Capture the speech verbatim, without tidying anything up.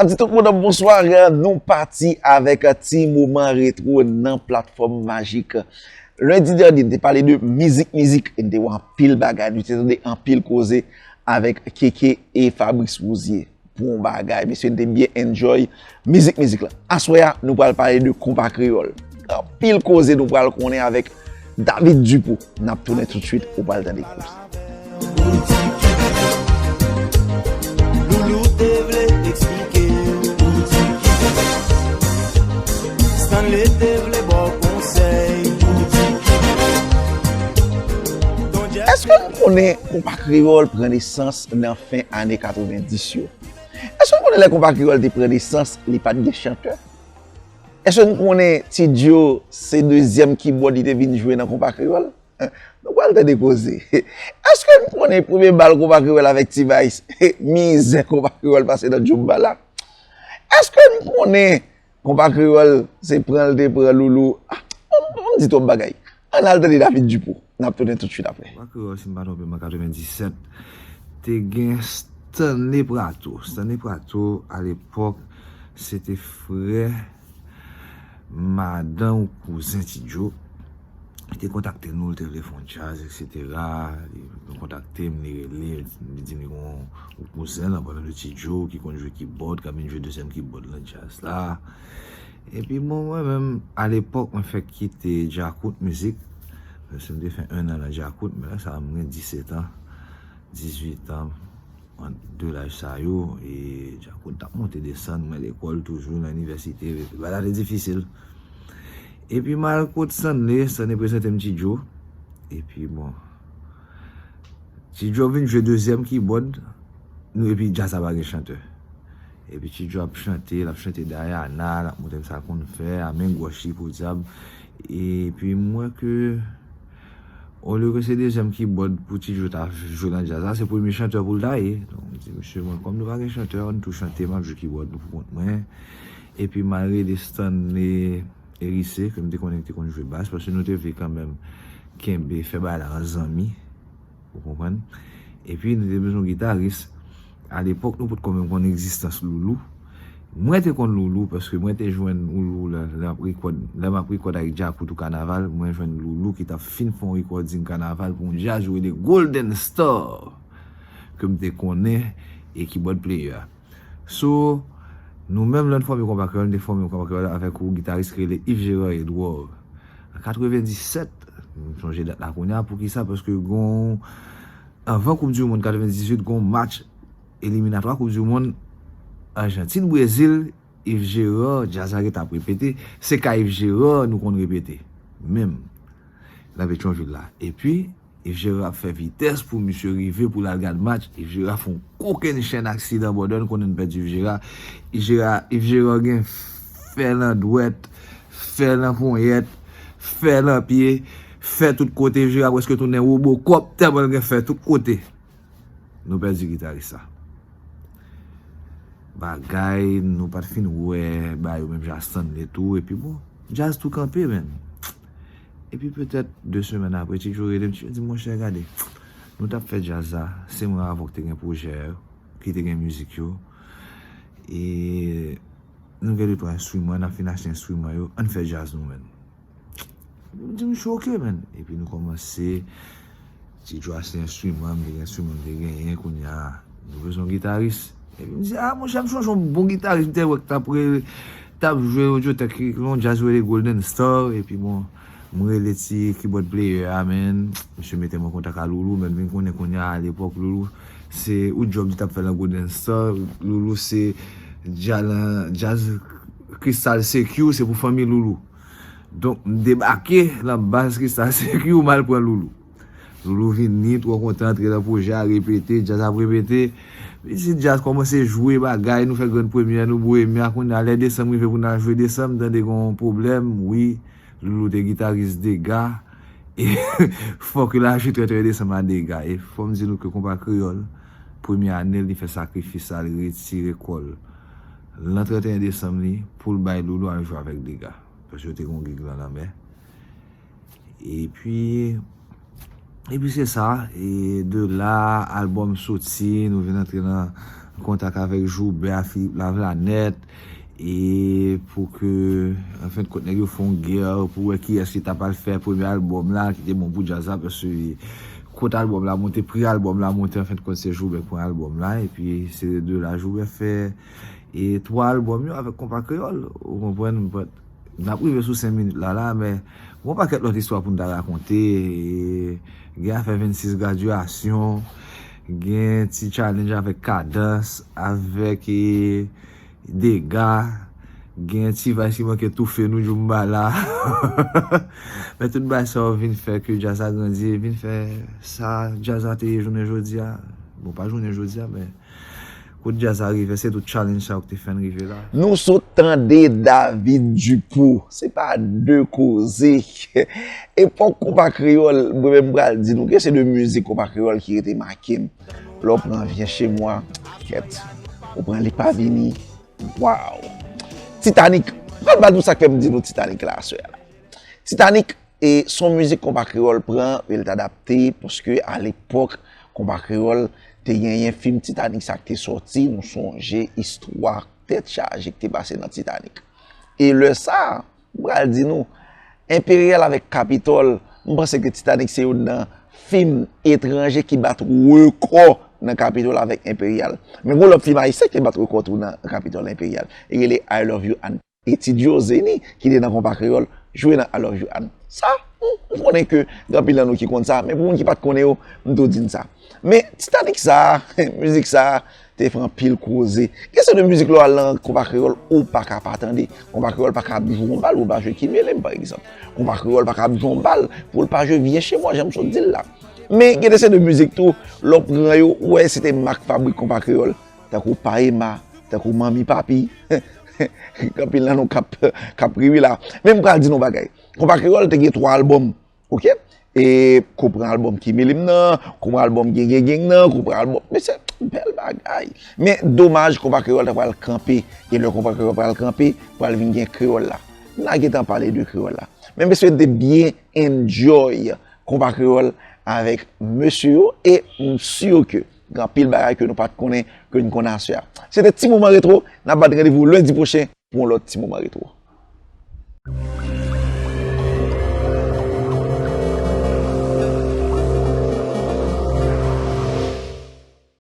Di tout moun bonswa, nou pati avèk ti moman retwo nan platfòm majik. Lendi dènye, n te pale de mizik, mizik, e n te wè anpil bagay, nou te tande anpil koze avèk Keke e Fabrice Rouzier. Bon bagay, mesye, n te byen enjoy mizik, mizik la. Aswè a, nou pral pale de konpa kreyòl. Anpil koze nou pral konnen avèk David Dupou. N ap tounen toutswit, ou pral tande koze. Loulou te vle eksplike ou di ki bò. Stanley te vle ba w konsèy ou di ki bò. Èske n konnen konpa kreyòl pran nesans nan fen ane katrevenndis yo? Èske n konnen lè konpa kreyòl te pran nesans, li pa t gen chantè? Èske n konnen Ti Djo se dezyèm kibòd li te vin jwe nan konpa kreyòl? Nou pral tande koze. Èske n konnen premye bal konpa kreyòl avèk T-Vice? Mizè konpa kreyòl pase nan djoub bal la? Èske n konnen konpa kreyòl se pran l te pran Loulou? Ah, m, m di twòp bagay. Ann al tande David Dupou. N ap tounen toutswit apre. Konpa kreyòl, si m pa twonpe m, an katrevenndisèt, te gen Stanley Prato. Stanley Prato, alepòk, se te frè madan ou kouzen Ti Djo. Li te kontakte nou, li te vle fè yon djaz, etsetera. Li kontakte m, li rele, li di m li gen yon kouzen l, an palan de Ti Djo, ki konn jwe kibòd, k ap vin jwe dezyèm kibòd nan djaz la. Epi bon, mwen menm, alepòk, mwen fèk kite Djakout Mizik. Paske m te fè ennan nan Djakout, men lè sa a, m gen disèt an, dizuit an, ant de laj sa yo, e Djakout t ap monte desann, mwen lekòl toujou, nan inivèsite, bagay la te difisil. Epi m al kot Stanley, Stanley prezante m Ti Djo. Epi bon, Ti Djo vin jwe dezyèm kibòd, nou, epi djaz la pa gen chantè. Epi Ti Djo ap chante, l ap chante Diana, l ap montre m sa l konn fè, a men gòch li podyab. Epi m wè ke, olye ke se dezyèm kibòd pou Ti Djo ta jwe nan djaz la, se premye chantè pou l ta ye. Donk, m di, "Mesye, bon, kòm nou pa gen chantè, ann tou chante, m ap jwe kibòd nou pou kont mwen." Epi m al rele Stanley Erice, ke m te konnen ki te konn jwe bas, paske nou te vle kanmenm kenbe, fè bagay la an zanmi. Ou konprann? Epi, nou te bezwen yon gitaris. Alepòk, nou potko menm konn egzistans Loulou. Mwen te konn Loulou, paske mwen te jwenn Loulou lè, lè m ap rekòd, lè m ap rekòd ak Djakout ou Kanaval, mwen jwenn Loulou ki t ap fin fè yon recording Kanaval pou yon djaz yo rele Golden Star, ke m te konnen, e kibòd player a. So, nou menm, lè n fòme Konpa Kreyòl, n te fòme Konpa Kreyòl avèk yon gitaris ki rele Yves Gérard Edouard. An katrevenndisèt, m sonje dat la kounye a, poukisa? Paske gon, anvan Koup di Mond katrevendizuit, gon match eliminatwa Koup di Mond Ajantin, Brezil, Yves Gérard, djaz la gentan ap repete, se ka Yves Gérard nou konn repete, menm, nan Petyonvil la. Epi, Yves Gérard ap fè vitès pou misye rive pou l al gad match. Yves Gérard fè yon kokennchenn aksidan bòdè, nou konnen n pèdi Yves Gérard. Yves Gérard, Yves Gérard gen fè nan dwèt, fè nan ponyèt, fè nan pye, fè tout kote. Yves Gérard prèske tounen Robocop tèlman l gen fè tout kote. Nou pèdi gitaris sa. Bagay, nou pa t fin wè bagay yo menm jan ak Stanley tou, epi bon, djaz tou kanpe, menn. Epi petèt de semèn apre, Ti Djo rele m, Ti Djo di, "Monchè, gade, nou t ap fè djaz la, se mwen avè w ki te gen pwojè yo, ki te gen mizik yo, e nou gen de twa enstriman, n ap fin achte enstriman yo, ann fè djaz nou menm." M di, "M choke, menn." Epi nou kòmanse, Ti Djo achte enstriman, m te gen enstriman m te genyen, kounye a, nou bezwen yon gitaris. Epi m di, "A, monchè, m sonje yon bon gitaris, m te wè k t ap re-, t ap jwe odyotèk, yon djaz rele Golden Star." Epi bon, m rele ti keyboard player a, menn. Misye mete m an kontak a Loulou, men m vin konnen kounye a, alepòk, Loulou, se yon djòb li t ap fè nan Golden Star. Loulou se dja-, nan djaz Crystal Secours, se pou fanmi Loulou. Donk, m debake nan baz Crystal Secours, m al pran Loulou. Loulou vini, twò kontan, antre nan pwojè a, repete, djaz ap repete. Pitit djaz kòmanse jwe bagay, nou fè grann premyè, nou Bohemia, kounye a, lè desanm rive pou n al jwe desanm, m tande gen yon pwoblèm, wi, Loulou te gitaris Dega, e fòk yo lage trente et un desanm a Dega. E fò m di nou ke Konpa Kreyòl, premye ane l, li fè sakrifis sa, li retire kò l nan trente et un desanm li pou l bay Loulou al jwe avèk Dega. Paske yo te gen yon gig nan lanmè. Epi, epi se sa, e de la, albòm soti, nou vin antre nan Kontak avèk Joubè a Philippe Lavlanette, e pou ke, an fen de kont, nèg yo fè yon gè pou wè kiyès ki ta pral fè premye albòm la, ki te bon pou djaz la, paske kot albòm la monte, pri albòm la monte, an fen de kont, se Joubè ki pran albòm la, epi se de la Joubè fè, e twa albòm yo avèk Konpa Kreyòl, ou konprann, but n ap rive sou senk minit la, la, men gon pakèt lòt istwa pou n ta rakonte, e gen afè vennsis gradyasyon, gen ti challenge avèk Kadans, avèk, e, Dega, gen ti Vice ki manke toufe nou Djoumba la. Men tout bagay sa yo vin fè ke djaz la grandi, vin fè sa djaz la te ye jounen jodi a. Bon, pa jounen jodi a, men kot djaz la rive, se tout challenge sa yo ki te fè n rive la. Nou sot tande David Dupou. Se pa de koze. Epòk Konpa Kreyòl, mwen menm pral di nou, gen se de mizik Konpa Kreyòl ki rete make m. Lè w pran Viens chez moi, kèt. Ou pran Li pa vini. Waw! Titanic. Pral ba nou sa k fè m di nou Titanic la, aswè a la. Titanic, e, se yon mizik Konpa Kreyòl pran, e l t adapte, paske alepòk, Konpa Kreyòl te genyen fim Titanic sa k te sòti, nou sonje istwa tèt chaje k te pase nan Titanic. E lè sa a, m pral di nou, Enperyal avèk Kapitòl, m panse ke Titanic se youn nan fim etranje ki bat rekò nan Kapitòl avèk Enperyal. Men gon lòt fim ayisyen ki te bat rekò tou nan Kapitòl Enperyal. Li rele I Love You Ann. E ti Dioseny ki te nan Konpa Kreyòl jwe nan I Love You Ann. Sa, m, m konnen ke gen anpil nan nou ki konn sa, men pou moun ki pa t konnen yo, m tou di n sa. Men Titanic sa, mizik sa, te fè anpil koze. Gen se de mizik lè w al nan Konpa Kreyòl, ou pa ka pa tande. Konpa Kreyòl pa ka ap jwe yon bal pou l pa jwe Ki Mele m, pa egzanp. Konpa Kreyòl pa ka ap jwe yon bal pou l pa jwe Viens chez moi, jan m sot di l la. Men gen de se de mizik tou, lè w pran yo, ou wè se te mak fabrik Konpa Kreyòl. Tankou Pa Ema, tankou Manmi Papi. Gen anpil nan nou k ap, k ap ri wi la. Men m pral di nou yon bagay. Konpa Kreyòl te gen twa albòm, oke? E ko pran albòm Ki Mele m nan, ko pran albòm Gen Gen Gang nan, ko pran albòm, men se bèl bagay. Men domaj, Konpa Kreyòl ta pral kanpe. E lè Konpa Kreyòl pral kanpe, pral vin gen Kreyòl la. N a gentan pale de Kreyòl la. Men mesye te byen enjoy Konpa Kreyòl avèk mesye yo, e m si ke gen anpil bagay ke nou pa t konnen, ke n konnen aswè a. Se te Ti Moman Retwo, n ap bat randevou lendi pwochen pou yon lòt Ti Moman Retwo.